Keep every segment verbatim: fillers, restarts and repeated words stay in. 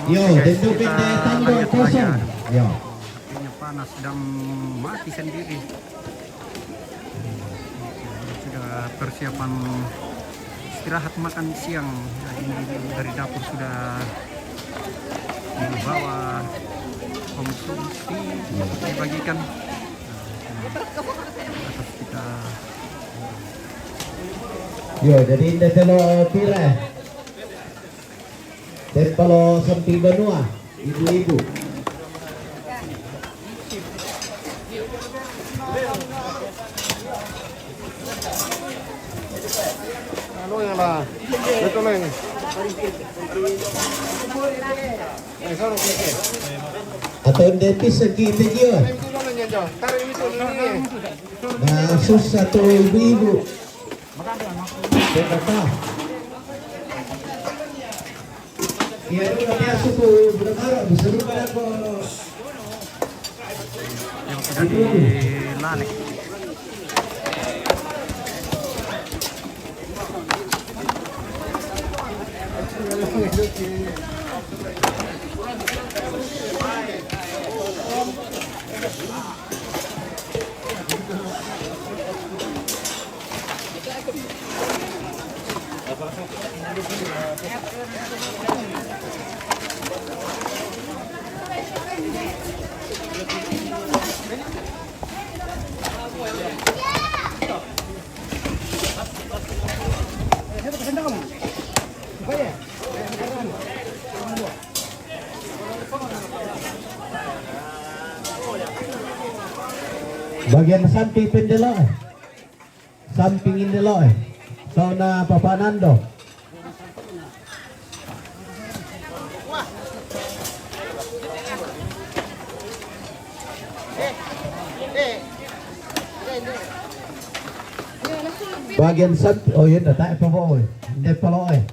Yo, tentu kita pindah tambah lanjut kosong. Belajar. Yo. Apinya panas dan mati sendiri. Sudah persiapan istirahat makan siang. Ini dari dapur sudah dibawa konsumsi, dibagikan. Atas kita. Yo, jadi indah kalau pira. Tempalo sampi banua, ibu-ibu. Anu yang lah, betul ini. Eh, sorry, sorry. Atau depis segi video. Nah, susah tuh ibu-ibu. Terima kasih. Iya, itu udah biasa tuh, udah marah, bisa lupa ya kok. Yang sudah dilalek. Bagian samping pendelo, eh. Samping indelo, eh. Sona Papa Nando. Bagian samping, oh iya, dah tak apa, boy. Dia palo, eh.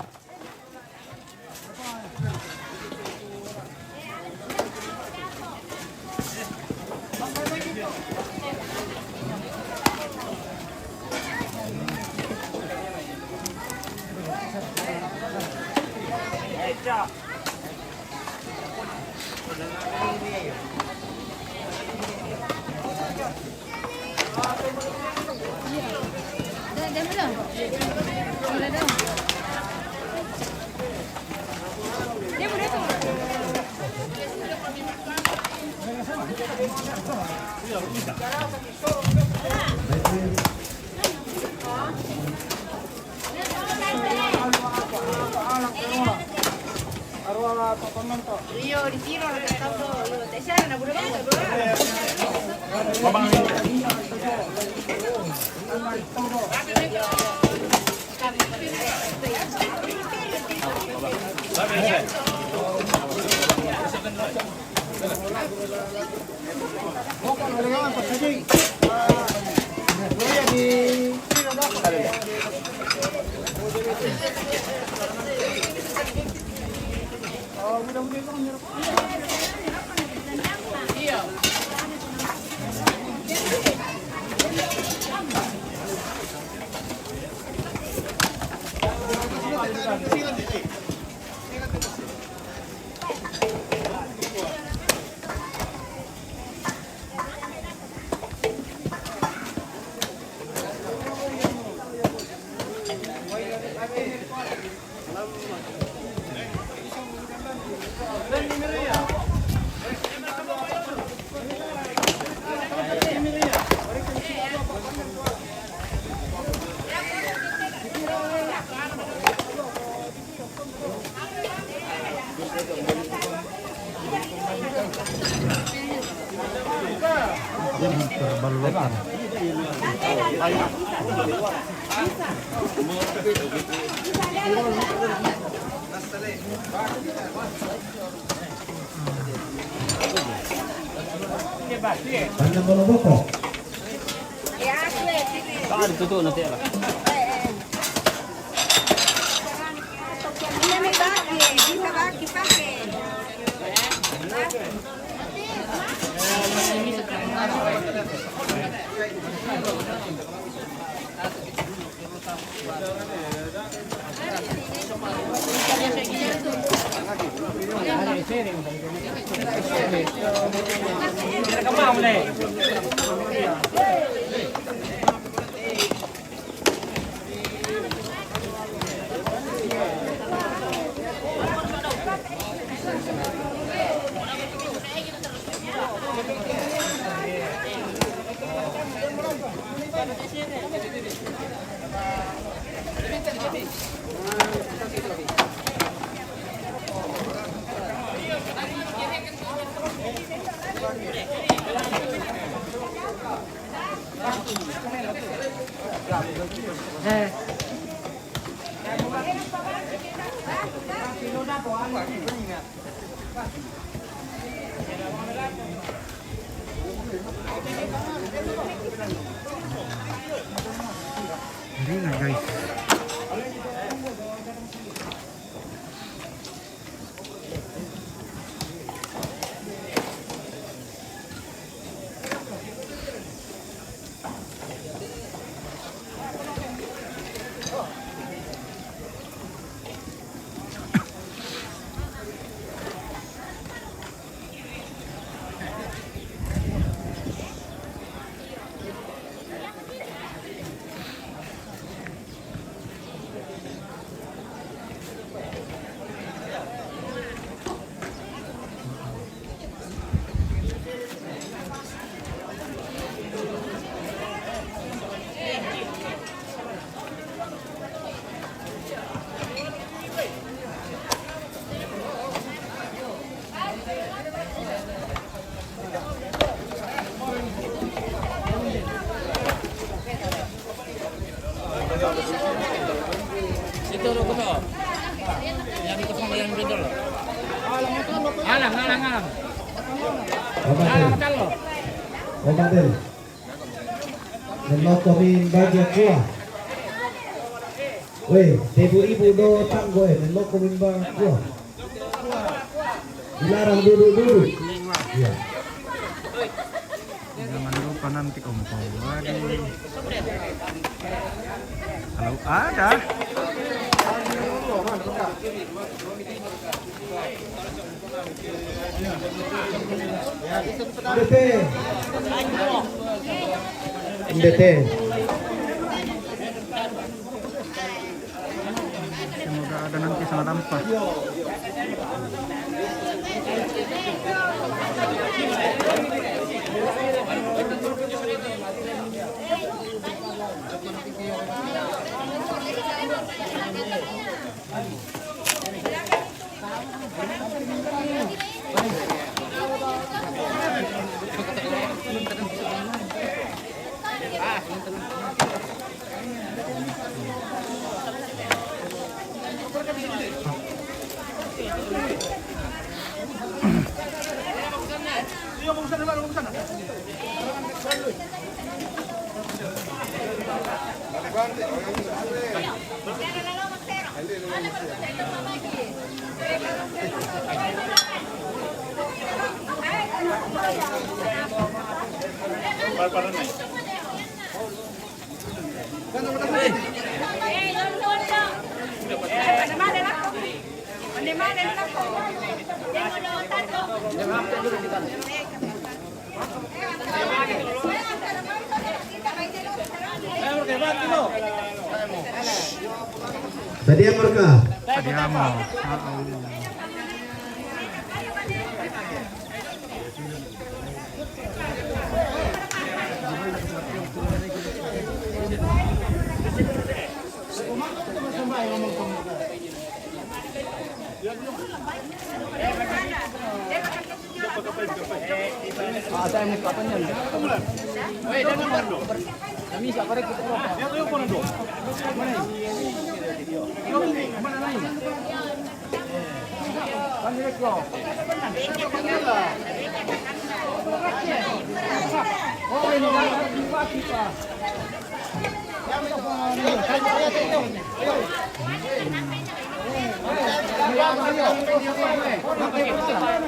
Panjang kalau bokok. Saan ditutup nanti lah. Diri na, guys. Situ dulu kosong. Yang kosong, yang middle. Alang, alang, alang. Alang, alang. Omatel. Nelloko min bagi kua. Weh, ibu-ibu do tanggo, eh, nelloko min bagi kua. Dilarang duduk-duduk. Iya. Jangan lupa nanti kompor lagi. Kalau ada. Ndete. Ndete. Semoga ada nanti salah lampa. Sadia mereka. Sadia mo.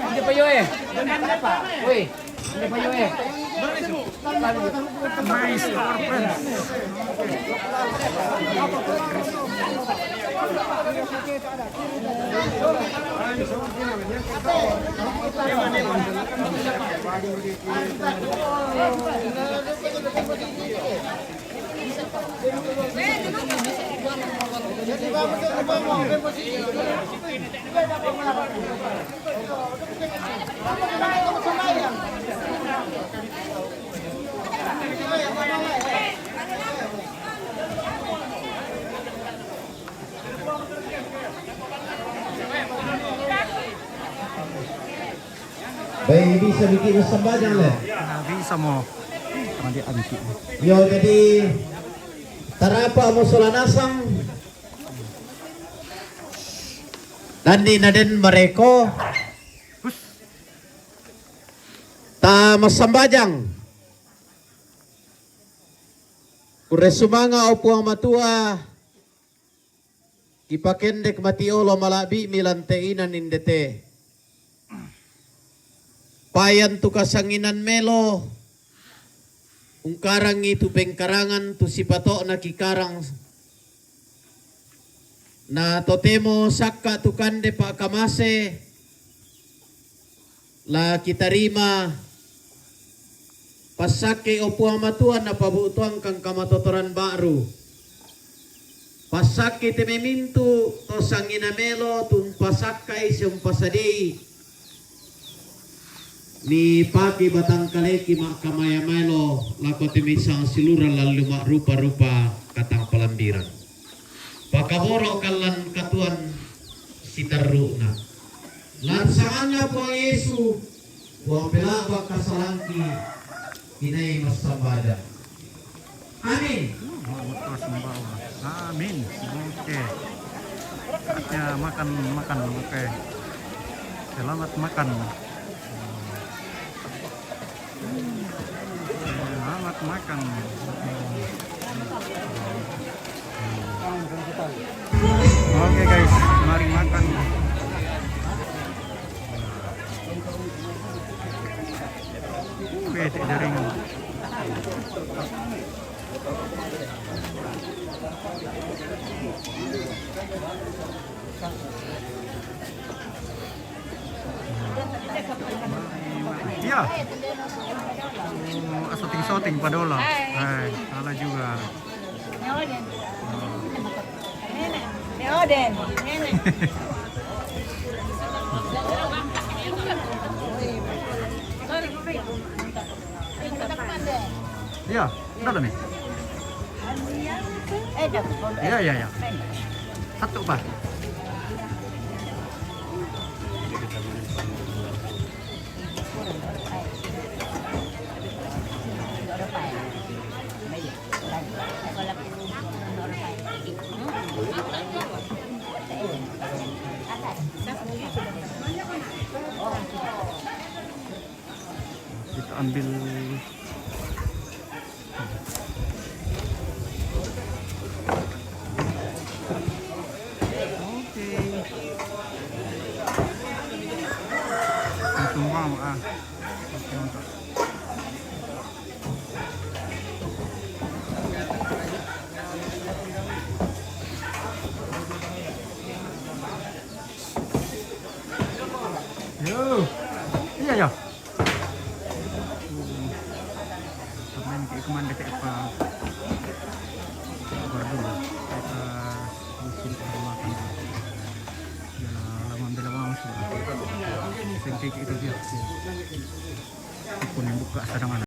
Hindi pa yun eh. Uy, hindi pa yun eh. Nice, our friends. Bai bisa biki masambajang le. Nah, bisa mo. Sama dia abis itu. Yo, jadi tarapa mo sola nasang. Nani naden mareko. Hus. Ta masambajang. Kure sumanga o Puang Matua. Kipakendek mati olo mala'bi'mi lan te inan indete. Payan tu kasanginan melo, ungkarangi tu pengkarangan tu sipato'na kikarang. Na totemo sakka tu kande pa'kamase, La kitarima, passakkei o Puang Matua napabu'tuangkang kamatotoran ba'ru. Passakkei te memintu to sangina melo tu umpasakkai sia umpasadei. Nipake batangkaleki ma'kamaya maelo lako te misang silura lallu ma'rupa-rupa katang palambiran. Pakaboro kallan katuan sitarru'na. Lan sanganna Puang Yesu, Puang pela'ba kasalangki, kinai massambajang. Amin. Amin. Oke. Ya, makan, makan, oke. Selamat makan. Selamat makan. Oke guys, mari makan. Wih, jaring. Iya. Oh, syuting-syuting pada olah. Hai. Hai, salah juga. Oden. Iya, udah nih. Iya, iya, iya. Satu, Pak. Kita ambil. Oke. Langsung mau, ah. Oke, mantap. Yo. Iya, ya. Pemain kayak kemana, kayak apa? Sabar dulu. Kita usul rumah kan. Ya, lama ambil lama masuk. Sengke itu dia. Ipun yang buka cadangan.